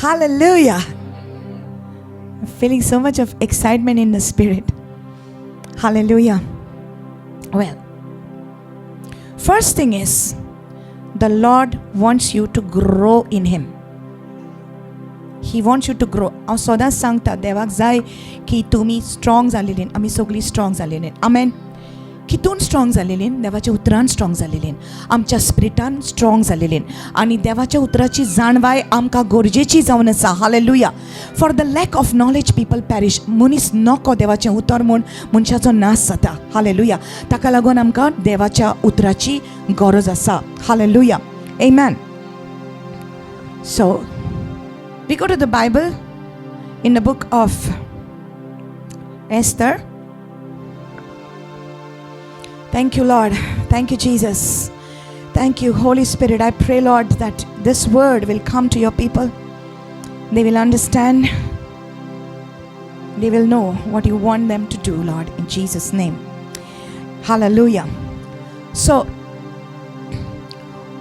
Hallelujah. I'm feeling so much of excitement in the spirit. Hallelujah. Well, first thing is, the Lord wants you to grow in Him. He wants you to grow. हांव सदांच सांगता, देवाक जाय की तुमी strong जालेली, आमी सगळीं स्ट्रॉंग जालेली. आमेन. कितून स्ट्रॉंग जालेली? देवाच्या उतरान स्ट्रॉंग जालेली, आमच्या स्पिरिटान स्ट्रॉंग जालेली आनी देवाच्या उतराची जाणवाय आमकां गरजेची जावन आसा. Hallelujah. For the lack of knowledge people perish. मनीस नको देवाचें उतर म्हूण मनशाचो नाश जाता. हालेलुया. ताका लागून आमकां देवाच्या उतराची गरज आसा. Hallelujah. Amen. So we go to the Bible in the book of Esther. Thank you, Lord. Thank you, Jesus. Thank you, Holy Spirit. I pray, Lord, that this word will come to your people. They will understand. They will know what you want them to do, Lord, in Jesus' name. Hallelujah. So,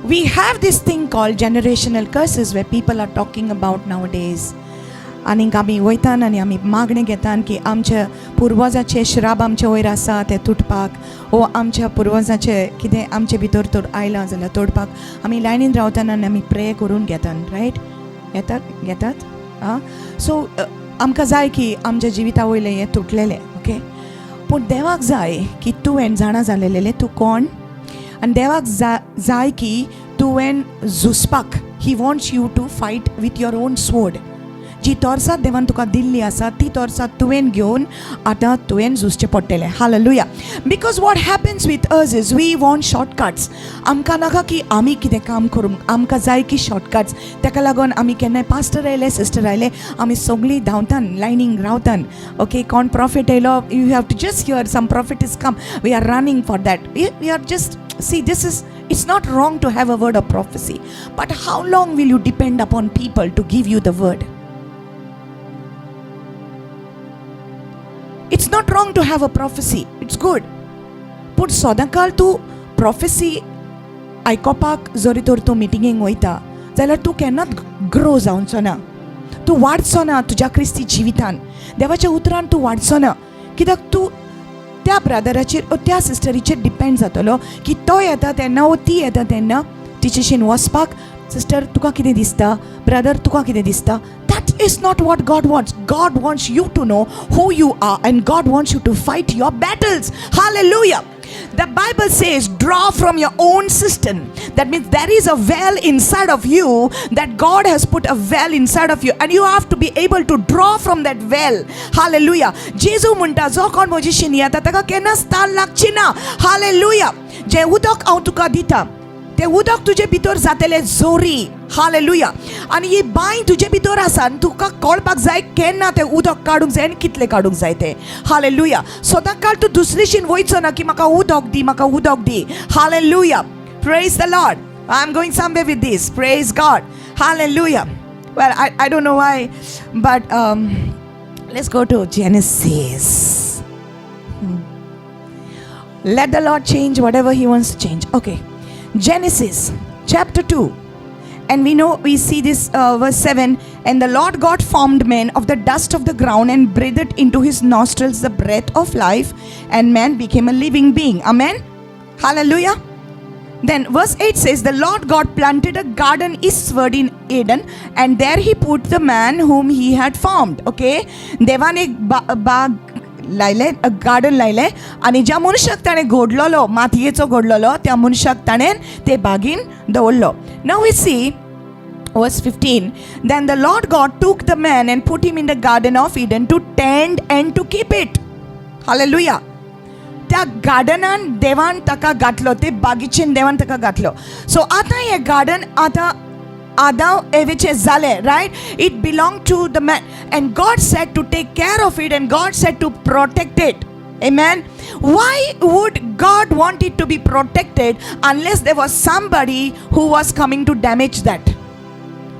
we have this thing called generational curses where people are talking about nowadays. आनीक आमी वयतान आनी आमी मागणें घेतान की आमच्या पुर्वजाचे श्राप आमचे वयर आसा ते तुटपाक, वो आमच्या पुर्वजाचे कितें आमचे भितर तर आयलां जाल्यार तोडपाक आमी लायनीन रावतान आनी आमी प्रे करून घेतान, रायट? येतात, घेतात. आं, सो आमकां जाय की आमच्या जिविता वयलें हें तुटलेलें, ओके. पूण देवाक जाय की तुवें जाणा जालेलें तूं कोण आनी देवाक जा जाय की तुवें झुजपाक. He wants you to fight with your own sword. जी तोरसात देवान तुका दिल्ली आसा, ती तोरसात तुवें घेवन आतां तुवें झुजचें पडटलें. Hallelujah. Because what happens with us is we want shortcuts. आमकां नाका की आमी कितें काम करूंक, आमकां जाय की शॉर्टकट्स. ताका लागून आमी केन्नाय पास्टर आयले, सिस्टर आयले, आमी सगळीं धांवतान, लायनींग रावतान, ओके. कोण प्रॉफिट आयलो, you have to just hear some prophet is come, we are running for that. We are just, see, this is, it's not wrong to have a word of prophecy, but how long will you depend upon people to give you the word? It's not wrong to have a prophecy, it's good. पूण सदांकाळ तूं प्रॉफेसी आयकोपाक जरी तर तूं मिटिंगेक वयता जाल्यार तूं केन्नाच ग्रो जावचो ना, तूं वाडचो ना. तुज्या क्रिस्ती जिवितान देवाच्या उतरान तूं वाडचो ना, कित्याक तूं त्या ब्रदराचेर ओ त्या सिस्टरीचेर डिपेंड जातलो की तो येता तेन्ना वो ती येता तेन्ना तिचेशीन वचपाक, सिस्टर तुका कितें दिसता, ब्रदर तुका कितें दिसता. That is not what God wants. God wants you to know who you are and God wants you to fight your battles. Hallelujah. The Bible says, draw from your own cistern. That means there is a well inside of you, that God has put a well inside of you, and you have to be able to draw from that well. Hallelujah. जेजू म्हणटा, जो कोण म्हजेशीन येता ताका केन्नाच तान लागची ना. Hallelujah. जें उदक हांव तुका दिता तें उदक तुजे भितर जातलें जोरी. हालेलुया. आनी ही बांय तुजे भितर आसा आनी तुका कळपाक जाय केन्ना तें उदक काडूंक जाय आनी कितलें काडूंक जाय तें. हालेलुया. सदांकाळ तूं दुसरेशीन वयचो ना की म्हाका उदक दी, म्हाका उदक दी. Hallelujah. Praise the Lord. I am going somewhere with this. Praise God. Hallelujah. Well, I don't know why, but let's go to Genesis. Let the Lord change whatever He wants to change. Okay. Genesis chapter 2. And we know, we see this verse 7. "And the Lord God formed man of the dust of the ground and breathed into his nostrils the breath of life, and man became a living being." Amen. Hallelujah. Then verse 8 says, "The Lord God planted a garden eastward in Eden, and there he put the man whom he had formed." Okay. देवान एक बाग लायले, garden लायले आनी ज्या मनशाक ताणें घडलोलो, मातयेचो घडलोलो, त्या मनशाक ताणें ते बागीन दवरलो. Now we see verse 15. "Then the Lord God took the man and put him in the garden of Eden to tend and to keep it." Hallelujah. त्या गार्डनान देवान ताका घातलो, ते बागीचेन देवान ताका घातलो. सो आतां हें गार्डन आतां आदाव एवेचें जालें, right? It belong to the man, and God said to take care of it and God said to protect it. Amen. Why would God want it to be protected unless there was somebody who was coming to damage that?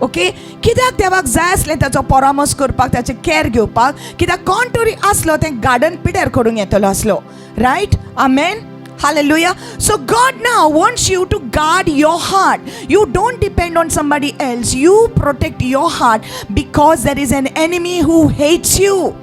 Okay, कित्याक देवाक जाय आसलें ताचो परामर्श करपाक, ताचें care घेवपाक? कित्याक कोण तरी आसलो तें गार्डन पिड्यार करूंक येतलो आसलो, right? Amen. Hallelujah. So God now wants you to guard your heart. You don't depend on somebody else. You protect your heart because there is an enemy who hates you.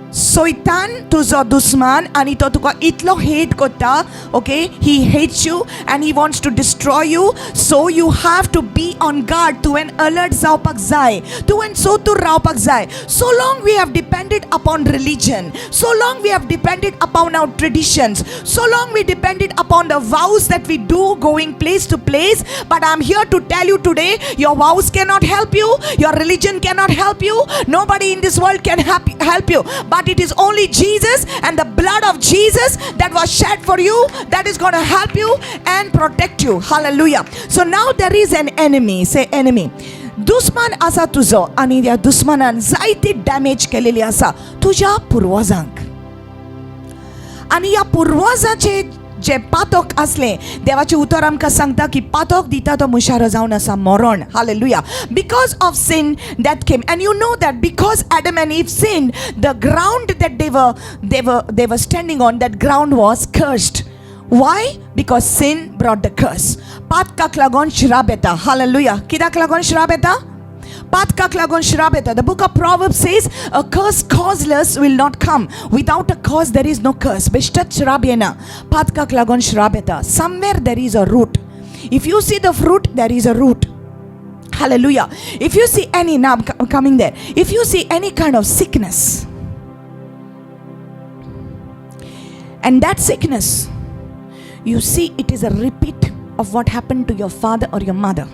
सैतान तुजो दुस्मान आनी तो तुका इतलो हेट करता. Okay, he hates you and he wants to destroy you. So you have to be on guard. तुवें alert जावपाक जाय, तुवें सोतूर रावपाक जाय. So long we have depended upon religion, so long we have depended upon our traditions, so long we depended upon the vows that we do going place to place. But I am here to tell you today, your vows cannot help you, your religion cannot help you, nobody in this world can help you. But it is only Jesus and the blood of Jesus that was shed for you that is going to help you and protect you. Hallelujah. So now there is an enemy. Say enemy. दुस्मान आसा तुजो आनी त्या दुस्मानान जायती damage केलेली आसा तुज्या पुर्वजांक. आनी ह्या पुर्वजाचे जे पातक आसलें, देवाचें उतर आमकां सांगता की पातक दिता तो मुशारो जावन आसा मरण. Hallelujah. Because of sin that came. And you know that because Adam and Eve sin, the ground that they were standing on, that ground was cursed. Why? Because sin brought the curse. पातकाक लागून श्राप येता. Hallelujah. कित्याक लागून श्राप येता? पातकाक लागून श्राप येता. The book of Proverbs says, a curse causeless will not come. Without a cause there is no curse. बेश्टच श्राप येना. पातकाक लागून श्राप येता. Somewhere there is a root. If you see the fruit, there is a root. Hallelujah. If you see any, now I'm coming there. If you see any kind of sickness, and that sickness, you see it is a repeat of what happened to your father or your mother,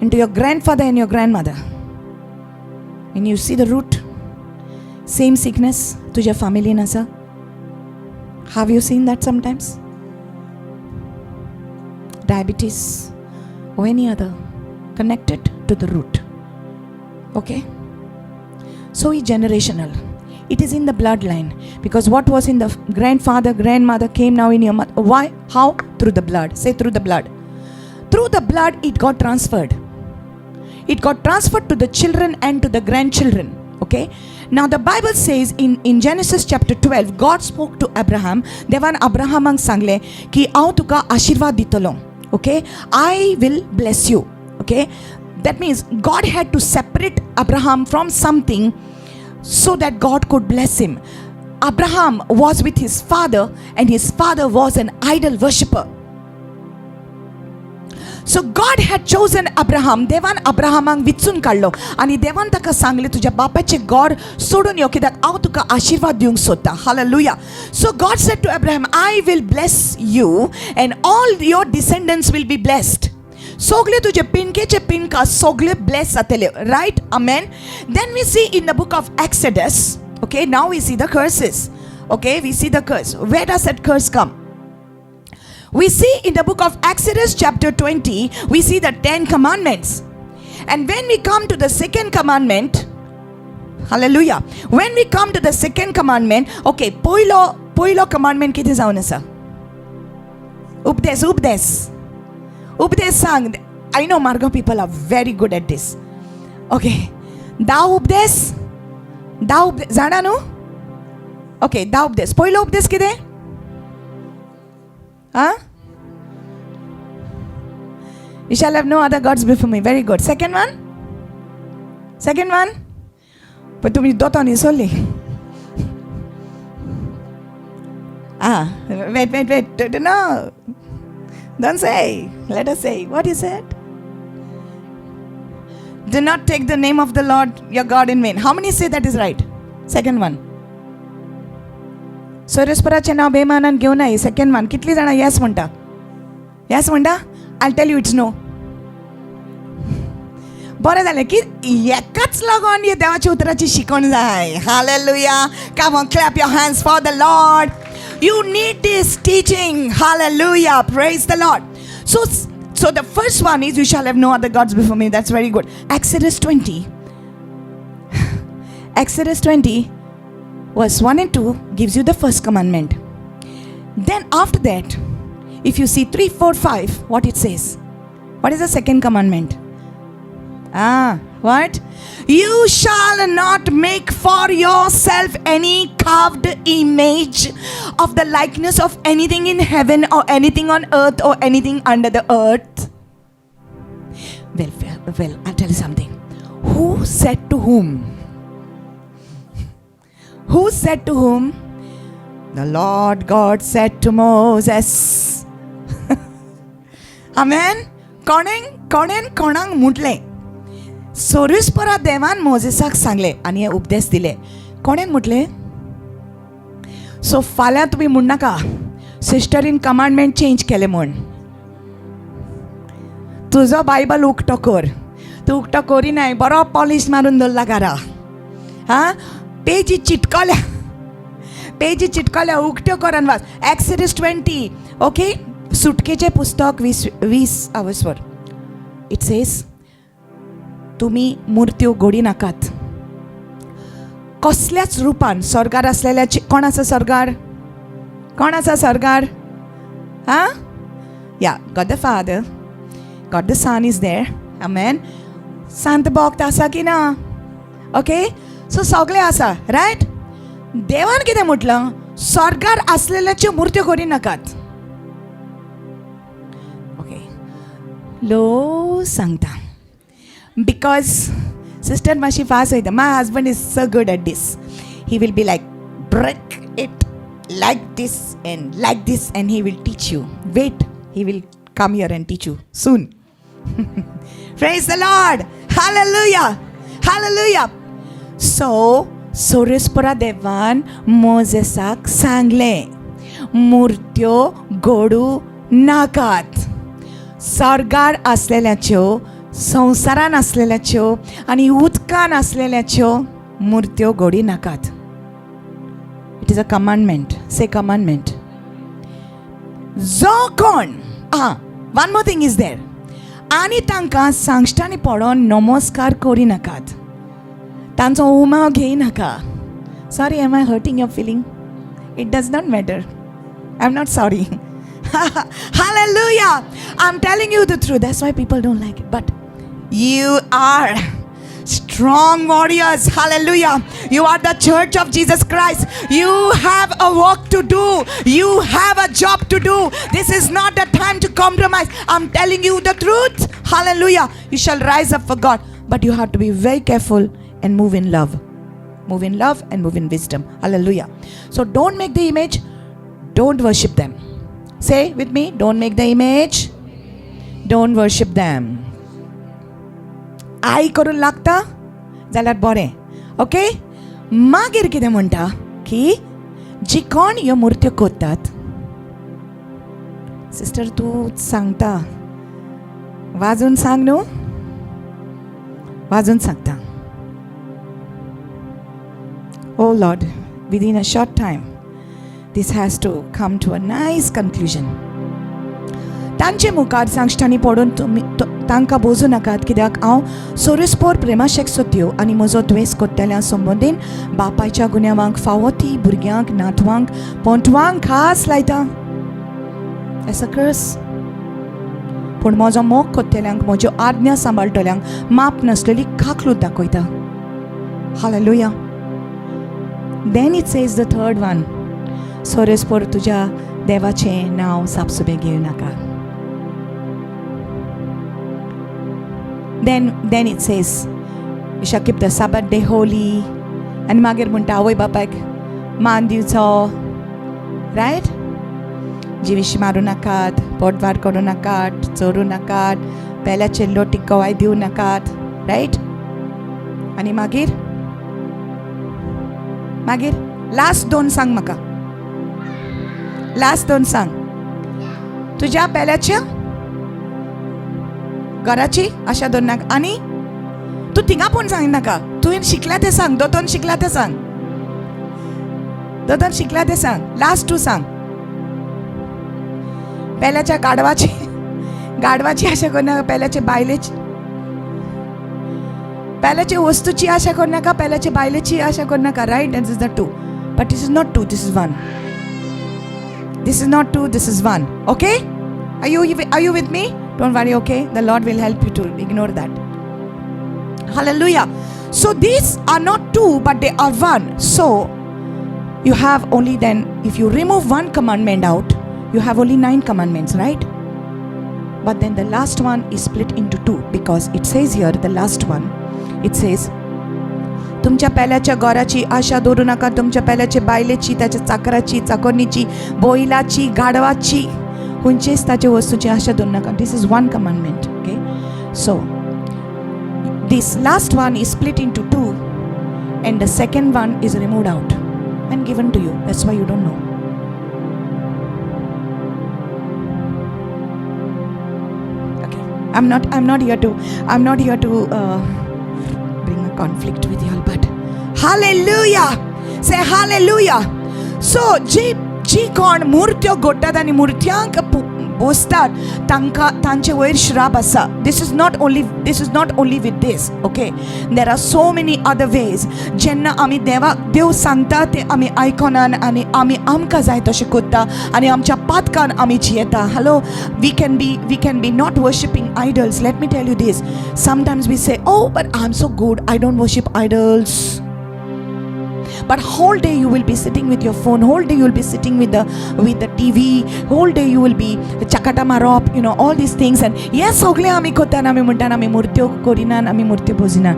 and to your grandfather and your grandmother. And you see the root, same sickness to your family, nasa. Have you seen that sometimes? Diabetes or any other connected to the root. Okay? So it's generational. It is in the bloodline, because what was in the grandfather, grandmother came now in your mother. Why? How? Through the blood. Say through the blood. Through the blood it got transferred. It got transferred to the children and to the grandchildren. Okay? Now the Bible says in Genesis chapter 12, God spoke to Abraham. देवान अब्राहमाक सांगले की हांव तुका आशिर्वाद दितलो. Okay? I will bless you. Okay? That means God had to separate Abraham from something so that God could bless him. Abraham was with his father, and his father was an idol worshipper. So God had chosen Abraham. देवान अब्राहमाक विचून काडलो आनी देवान ताका सांगलें, तुज्या बापाचें घर सोडून यो, कित्याक हांव तुका आशिर्वाद दिवंक सोदतां. Hallelujah. So God said to Abraham, I will bless you and all your descendants will be blessed. सगळे तुजे पिनकेचे पिनका सगळे ब्लेस जातले. Right? Amen. Then we see in the book of Exodus. Okay, now we see the curses. Okay, we see the curse. Where does that curse come? We see in the book of Exodus chapter 20, we see the 10 commandments. And when we come to the second commandment, hallelujah, when we come to the second commandment, okay, पयलो पयलो commandment कितें जावन आसा? उपदेस, उपदेस, उपदेस सांग. I know Margao people are very good at this. Okay, धा उपदेस, धा उपदेस जाणा न्हू? ओके, धा उपदेस. पयलो उपदेस कितें? Huh? You shall have no other gods before me. Very good. Second one? Second one? But तुम्ही दोतोनी सोडली. Ah, wait, wait, wait. No. Don't say. Let us say. What is it? Do not take the name of the Lord your God in vain. How many say that is right? Second one. सोरेस्पराचें नांव बेमानान घेवं नाय. Second one कितली जाणां येस म्हणटा? येस म्हणटा? I tell you it's no. बरें जालें की एकाच लागून हे देवाच्या उतराची शिकवण जाय. Hallelujah. Come on, clap your hands for the Lord. You need this teaching. Hallelujah. Praise the Lord. So the first one is you shall have no other gods before me. That's very good. Exodus 20. Exodus 20 verse 1 and 2 gives you the first commandment. Then after that, if you see 3, 4, 5, what it says? What is the second commandment? Ah, what? You shall not make for yourself any carved image of the likeness of anything in heaven or anything on earth or anything under the earth. Well, I'll tell you something. Who said to whom? Who said to whom? The Lord God said to Moses. Amen. कोणें कोणेन कोणाक म्हटलें? सोरीसपरा देवान मोजेसाक सांगलें आनी हे उपदेश दिले. कोणेन म्हटलें? सो फाल्यां तुमी म्हणनाका सिस्टरीन कमांडमेंट चेंज केलें म्हूण. तुजो बायबल उक्तो कर. तूं उक्तो करिनाय, बरो पॉलिश मारून दवरला घरा. हां, पेजी चिटकल्या, पेजी चिटकल्या. उक्त्यो कर आनी वाच एक्सिडस 20. ओके, सुटकेचें पुस्तक 20 20 अवसवर. It says तुमी मुर्त्यो घोडी नाकात कसल्याच रुपान. स्वर्गार आसलेल्याची. कोण आसा स्वर्गार? कोण आसा स्वर्गार? हां, yeah, God the Father, God the Son is there. Amen. सांत भक्त आसा की ना? ओके, सो सगळें आसा, रायट? देवान कितें म्हटलं? स्वर्गार आसलेल्याच्यो मुर्त्यो करी नाकात. ओके, लो सांगता because sister मातशी फास्ट वयता. My husband is so good at this. He will be like, break it like this and like this, and he will teach you. Wait, he will come here and teach you soon. Praise the Lord. Hallelujah. Hallelujah. So, सोरेस्परा देवान मोजेसाक सांगलें मुर्त्यो घडू नाकात. स्वर्गार आसलेल्याच्यो, संवसारान आसलेल्याच्यो आनी उदकान आसलेल्याच्यो मुर्त्यो घोडी नाकात. It is a commandment. Say commandment. जो कोण, आं, one more thing is there. आनी तांकां सांगश्टांनी पडोन नमस्कार करिनाकात, तांचो उमाव घेयनाका. Sorry, am I hurting your feeling? It does not matter. I am not sorry. Hallelujah. I'm telling you the truth. That's why people don't like it. But you are strong warriors. Hallelujah. You are the church of Jesus Christ. You have a work to do. You have a job to do. This is not the time to compromise. I'm telling you the truth. Hallelujah. You shall rise up for God. But you have to be very careful and move in love. Move in love and move in wisdom. Hallelujah. So don't make the image, don't worship them. Say with me, don't make the image, don't worship them. आई करून लागता जाल्यार बरें. Okay, मागीर कितें म्हणटा की जी कोण ह्यो मुर्त्यो कोत्तात. सिस्टर, तूं सांगता, वाजून सांग न्हू, वाजून सांगता. Oh Lord, within a short time this has to come to a nice conclusion. तांचे मुखार सांगश्टांनी पडून तुमी तांकां बोजू नाकात, कित्याक हांव सोरेस्पोर प्रेमाशेक सोदयो आनी म्हजो द्वेस कोत्तल्या संबंदीन बापायच्या गुन्यांवांक फावो ती भुरग्यांक, नातवांक, पोंटवांक खास लायता. As a curse. पूण म्हजो मोग कोत्तेल्यांक, म्हज्यो आज्ञा सांबाळटल्यांक माप नासलेली काकलूत दाखयता. Hallelujah. Then it says the third one, सोरेस्पोर तुज्या देवाचें नांव सापसुबें घेवं नाका. Then it says you shall keep the Sabbath day holy. आनी मागीर म्हणटा आवय बापायक मान दिवचो, रायट? जिविशी मारूं नाकात, पोटवार करूं नाकात, चोरूं नाकात, पेल्याचे लोटीक गवाय दिवं नाकात, रायट? आनी मागीर मागीर लास्ट दोन सांग म्हाका. लास्ट दोन सांग. तुज्या पेल्याच्या घराची आशा दवर नाका. आनी तूं थिंगा पूण सांग नाका. तुवें शिकल्या तें सांग. दोतोन शिकला तें सांग. दोतोन शिकला तें सांग. लास्ट टू सांग. पेल्याच्या गाडवाची, गाडवाची आशा करूं नाका. पेल्याचे बायलेची, पेल्याचे वस्तूची आशा करूं नाका. पेल्याचे बायलेची आशा करूं नाका. Right? This is the two, but this is not two, this is one. This is not two, this is one. Okay? Are you with me? Don't worry, okay? The Lord will help you to ignore that. Hallelujah. So these are not two, but they are one. So you have only then, if you remove one commandment out, you have only 9 commandments, right? But then the last one is split into two, because it says here, the last one, it says, तुमच्या पेल्याच्या गोराची आशा धरू नका, तुमच्या पेल्याचे बायलेची, त्याच्या चाकराची, चाकोरणीची, बैलाची, गाढवाची, खंयचेच ताचे वस्तूची आशा धरू नका. This is one commandment. Okay, so this last one is split into two and the second one is removed out and given to you. That's why you don't know. Okay, I'm not here to bring a conflict with you all, but hallelujah. Say hallelujah. So जी जी कोण मूर्त्यो घडटात आनी मुर्त्यांक बसतात तांकां तांचे वयर श्राप आसा. This is not only with this. Okay, there are so many other ways. जेन्ना आमी देवाक देव सांगता ते आमी आयकनान आनी आमी आमकां जाय तशें करता आनी आमच्या पातकान आमी जियेता. Hello, we can be not worshipping idols. Let me tell you this. Sometimes we say, oh but I am so good, I don't worship idols. But whole day you will be sitting with your phone, whole day you will be sitting with the TV, whole day you will be chakata marop, you know, all these things. And yes, sogle ami kota na ami munta na ami murtyo korina na ami murtyo bozina.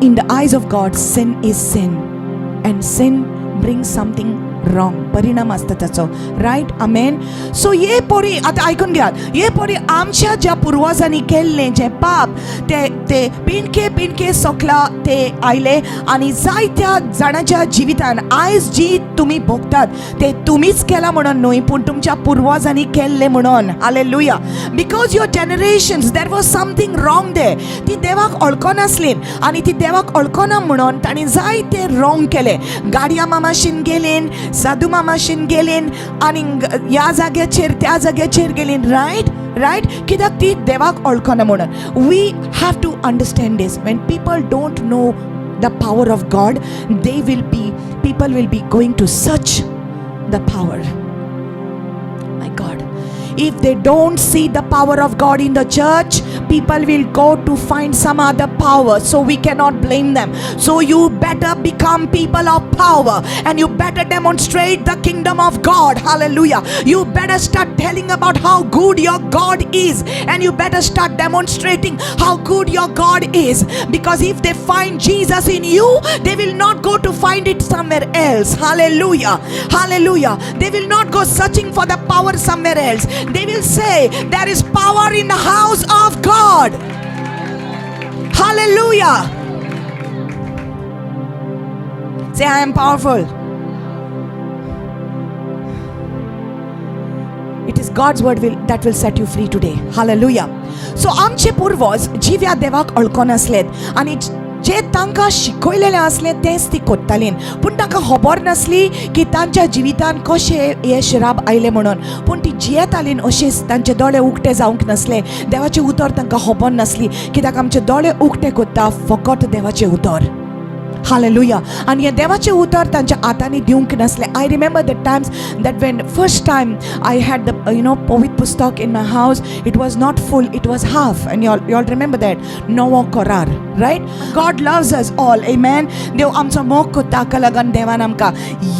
In the eyes of God, sin is sin, and sin brings something wrong. परिणाम आसता ताचो, right? आमेन. So ये पोरी आतां आयकून घेयात, ये पोरी आमच्या ज्या पुर्वजांनी केल्लें जें पाप ते ते पिणके पिणके सोकला ते आयले आनी जायत्या जाणांच्या जिवितान आयज जी तुमी भोगतात ते तुमीच केलां म्हणून न्हय, पूण तुमच्या पुर्वजांनी केल्लें म्हणून. Hallelujah. Because your generations there was something wrong there. ती देवाक वळखनासली आनी ती देवाक वळखना म्हणून तांणी जायते रॉंग केलें. गाडया मामाशीन गेलीन, साधू मामाशीन गेलीन आनी ह्या जाग्याचेर त्या जाग्याचेर गेलीन, रायट? रायट? कित्याक ती देवाक वळखना म्हणून. We have to understand this. When people don't know the power of God, they will be, people will be going to search the power. My God, if they don't see the power of God in the church, people will go to find some other power. So we cannot blame them. So you better become people of power and you better demonstrate the kingdom of God. Hallelujah. You better start telling about how good your God is, and you better start demonstrating how good your God is. Because if they find Jesus in you, they will not go to find it somewhere else. Hallelujah. Hallelujah. They will not go searching for the power somewhere else. They will say, there is power in the house of God. Hallelujah. Say, I am powerful. It is God's word that will set you free today. Hallelujah. So, आमचे पूर्वज जिव्या देवाक वळखनासलेत आनी जे तांकां शिकयलेलें आसलें तेंच ती कोत्तालीं, पूण तांकां खबर नासली की तांच्या जिवितान कशें हे शराब आयलें म्हणून. पूण ती जियेतालीं अशेंच, तांचे दोळे उक्ते जावंक नासले, देवाचें उतर तांकां खबर नासली, कित्याक आमचे दोळे उक्ते कोत्ता फकत देवाचें उतर. हालेलुया. आनी हें देवाचें उतर तांच्या हातांनी दिवंक नासलें. I remember the times that when first time I had the you know पवित्र पुस्तक in my house, it was not full, it was half. And you all remember that नवो करार, right? God loves us all. Amen. देव आमचो मोग कोत्ता, ताका लागून देवान आमकां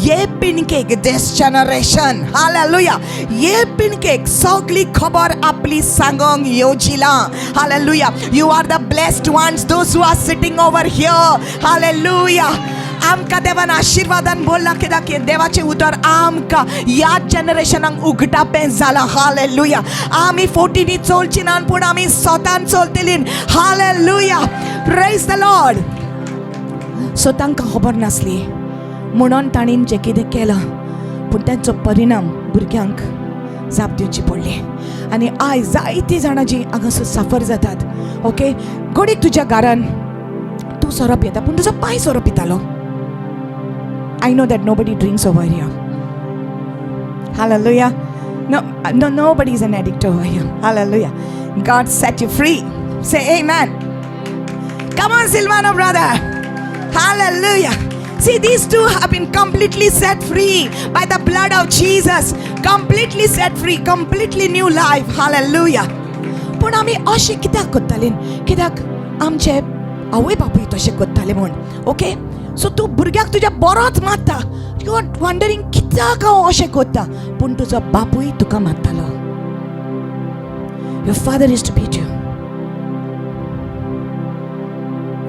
ये पिणकेक, this generation, hallelujah, ये पिणकेक सगळी खबर आपली सांगोंक येवजिला. Hallelujah. You are the blessed ones, those who are sitting over here. Hallelujah. आमकां देवान आशिर्वादान बोल्ला, कित्याक देवाचें उतर आमकां ह्या जनरेशनाक उगटापें जालां. हालेलुया. आमी फोटींनी चलची ना, पूण आमी स्वतान चलतलीं. Hallelujah. Praise the Lord. So तांकां खबर नासली म्हणून तांणी जें कितें केलां, पूण तांचो परिणाम भुरग्यांक जाप दिवची पडली. आनी आयज जायतीं जाणां जीं हांगासर सफर जातात. ओके, घडीक तुज्या घरान तूं सोरो पिता, पूण तुजो पांय सोरो पितालो. I know that nobody drinks over here. Hallelujah. No, no, nobody is an addict over here. Hallelujah. God set you free. Say amen. Come on, Silvano brother. Hallelujah. See, these two have been completely set free by the blood of Jesus. Completely set free, completely new life. Hallelujah. पूण आमी अशें कित्याक करतालीं? कित्याक आमचे आवय बापूय तशें करताले म्हूण. ओके, सो तूं भुरग्याक तुज्या बरोच मारता, you are wondering कित्याक हांव अशें करता, पूण तुजो बापूय तुका मारतालो. Your father is to beat you.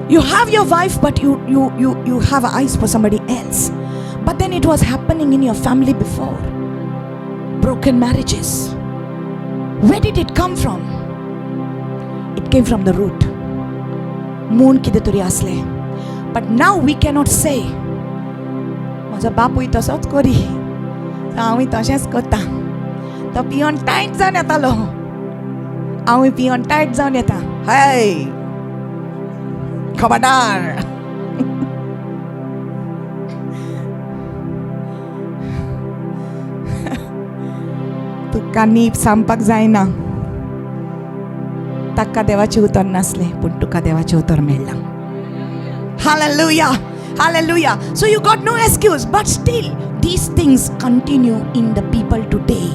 You have your wife, but you have eyes for somebody else. But then it was happening in your family before. Broken marriages. Where did it come from? It came from the root. मूळ कितें तरी आसलें. But now we cannot say, म्हजो बापूय तसोच करी, हांवूय तशेंच करता. तो पियोन टायट जावन येतालो, हांवूय पियोन टायट जावन येता. हय खबरदार. तुका नीब सांगपाक जायना. ताका देवाचें उतर नासलें, पूण तुका देवाचें उतर मेळ्ळां. Hallelujah, hallelujah. So you got no excuse, but still these things continue in the people today.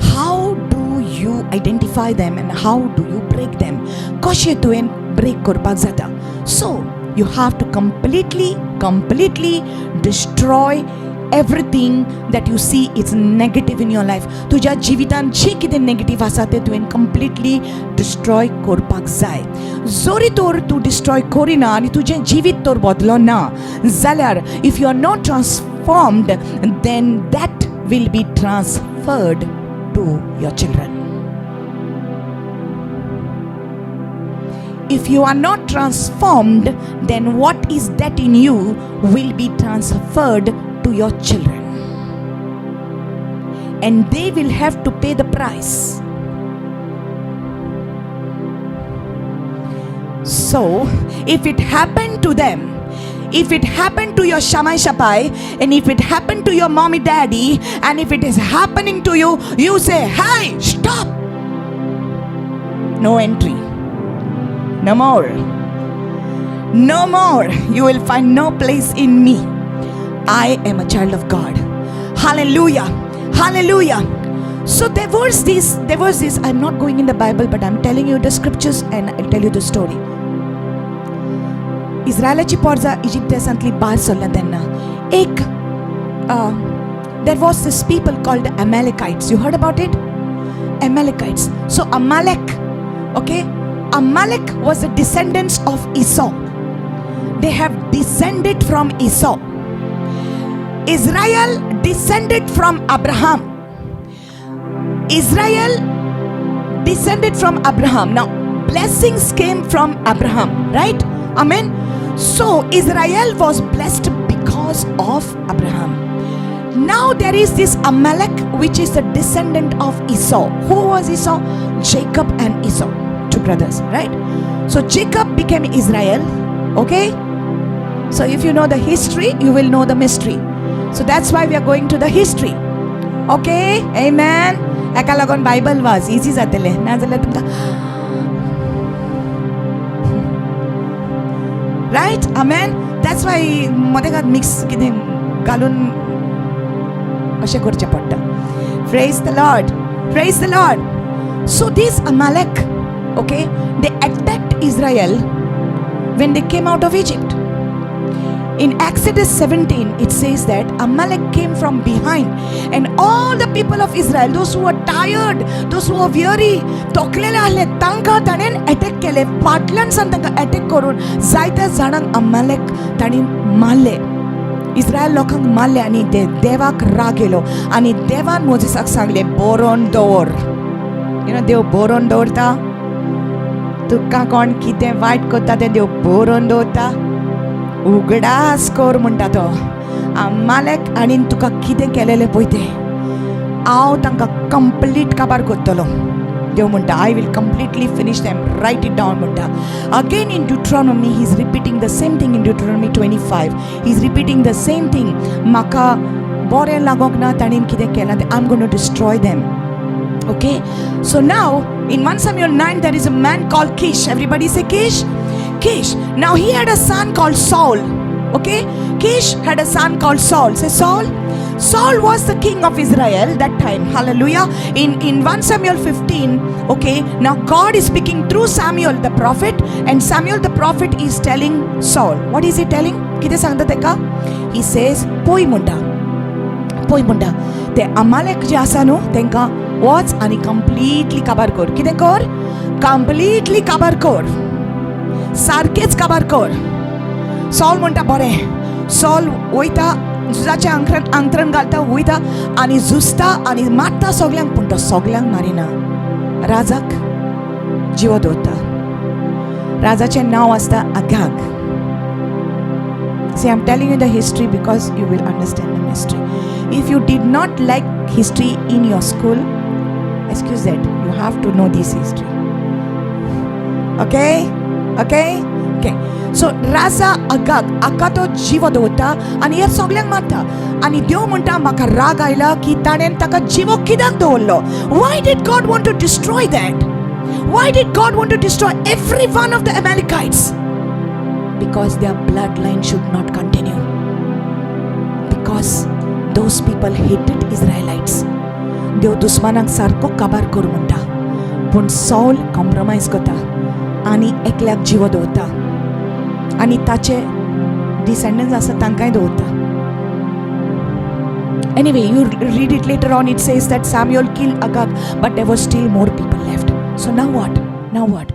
How do you identify them and how do you break them? कशें तुवें ब्रेक करपाक जाता? So you have to completely destroy everything that you see is negative in your life. तुज्या जिवितान जें कितें negative आसा तें तुवें कंप्लिटली डिस्ट्रॉय करपाक जाय. जरी तर तूं डिस्ट्रॉय करिना आनी तुजें जिवीत तर बदलो ना जाल्यार, if you are not transformed, then that will be transferred to your children. If you are not transformed, then what is that in you will be transferred to your children. And they will have to pay the price. So, if it happened to them, if it happened to your Shamai Shapai, and if it happened to your mommy daddy, and if it is happening to you, you say, hey, stop. No entry. No more. No more. You will find no place in me. I am a child of God. Hallelujah. Hallelujah. So there was this, I'm not going in the Bible, but I'm telling you the scriptures and I'll tell you the story. इस्रायलाची पोरजा Egypt देशांतली भायर सरल्या तेन्ना एक there was this people called Amalekites. You heard about it? Amalekites. So Amalek, okay? Amalek was the descendants of Esau. They have descended from Esau. Israel descended from Abraham. Israel descended from Abraham. Now, blessings came from Abraham, right? Amen. So, Israel was blessed because of Abraham. Now, there is this Amalek, which is the descendant of Esau. Who was Esau? Jacob and Esau, two brothers, right? So, Jacob became Israel, okay? So, if you know the history, you will know the mystery. So, that's why we are going to the history. Okay? Amen. एका लागून Bible वाच, easy जातलें, नाजाल्यार तुमकां right. आमेन. That's why मदेकात mix कितें घालून अशें करचें पडटा. Praise the Lord, praise the Lord. So this Amalek, okay, they attacked Israel when they came out of Egypt. In Exodus 17, it says that Amalek came from behind and all the people of Israel, those who were tired, those who were weary, तोकलेले आहले, तांकां ताणें attack केले. फाटल्यान सावन तांकां attack करून जायत्या जाणांक अमालेक ताणें मारले, इस्रायल लोकांक मारले. आनी ते देवाक राग येयलो आनी देवान मोजेसाक सांगलें, बरोवन दवर. You know, देव बरोवन दवरता. तुका कोण कितें वायट करता तें देव बरोवन दवरता. उगडास कर म्हणटा तो, अमालेक आनी तुका कितें केलेलें पळय तें हांव तांकां कंप्लीट काबार करतलो. देव म्हणटा, I will completely finish them, write it down म्हणटा. Again in Deuteronomy he is repeating the same thing. In Deuteronomy 25 he is repeating the same thing. म्हाका बरें लागोंक ना ताणें कितें केलां तें, I am gonna destroy them. Okay, so now in 1 Samuel 9 there is a man called Kish. Everybody say Kish. Kish. Now he had a son called Saul. Okay, Kish had a son called Saul. Say Saul. Saul was the king of Israel that time. Hallelujah. In 1 Samuel 15, okay, now God is speaking through Samuel the prophet, and Samuel the prophet is telling Saul. What is he telling? कितें सांगता तेका? He says, पोय म्हणटा, पोय म्हणटा, ते अमालेक जे आसा न्हू, तेंकां वच आनी कंप्लिटली काबार कर. कितें कर? कंप्लिटली काबार कर, सारकेच काबार कर. सॉल म्हणटा, बरें. सॉल वयता, झुजाचें आंतरण आंतरण घालता, वयता आनी झुजता आनी मारता सगल्यांक, पूण तो सगल्यांक मारिना, राजाक जिवो दवरता. राजाचें नांव आसता Agag. See, I'm telling you the history because you will understand the mystery. If you did not like history in your school, excuse that. You have to know this history. Okay? Okay? Okay. So Raja Agag हाका तो जिवो दवरता आनी हे सगल्यांक मारता. आनी देव म्हणटा, म्हाका राग आयला की ताणें ताका जिवो कित्याक दवरलो? Why did God want to destroy that? Why did God want to destroy every one of the Amalekites? Because their bloodline should not continue. Because those people hated Israelites. देव दुस्मानाक सारको काबार कर म्हणटा, पूण सॉल कॉम्प्रोमायज करता आनी एकल्याक जिवो दवरता आनी ताचे डिसेंडन्स आसा तांकांय दवरता. Anyway, you read it later on. It says that Samuel killed Agag, but there were still more people left. So now what? Now what?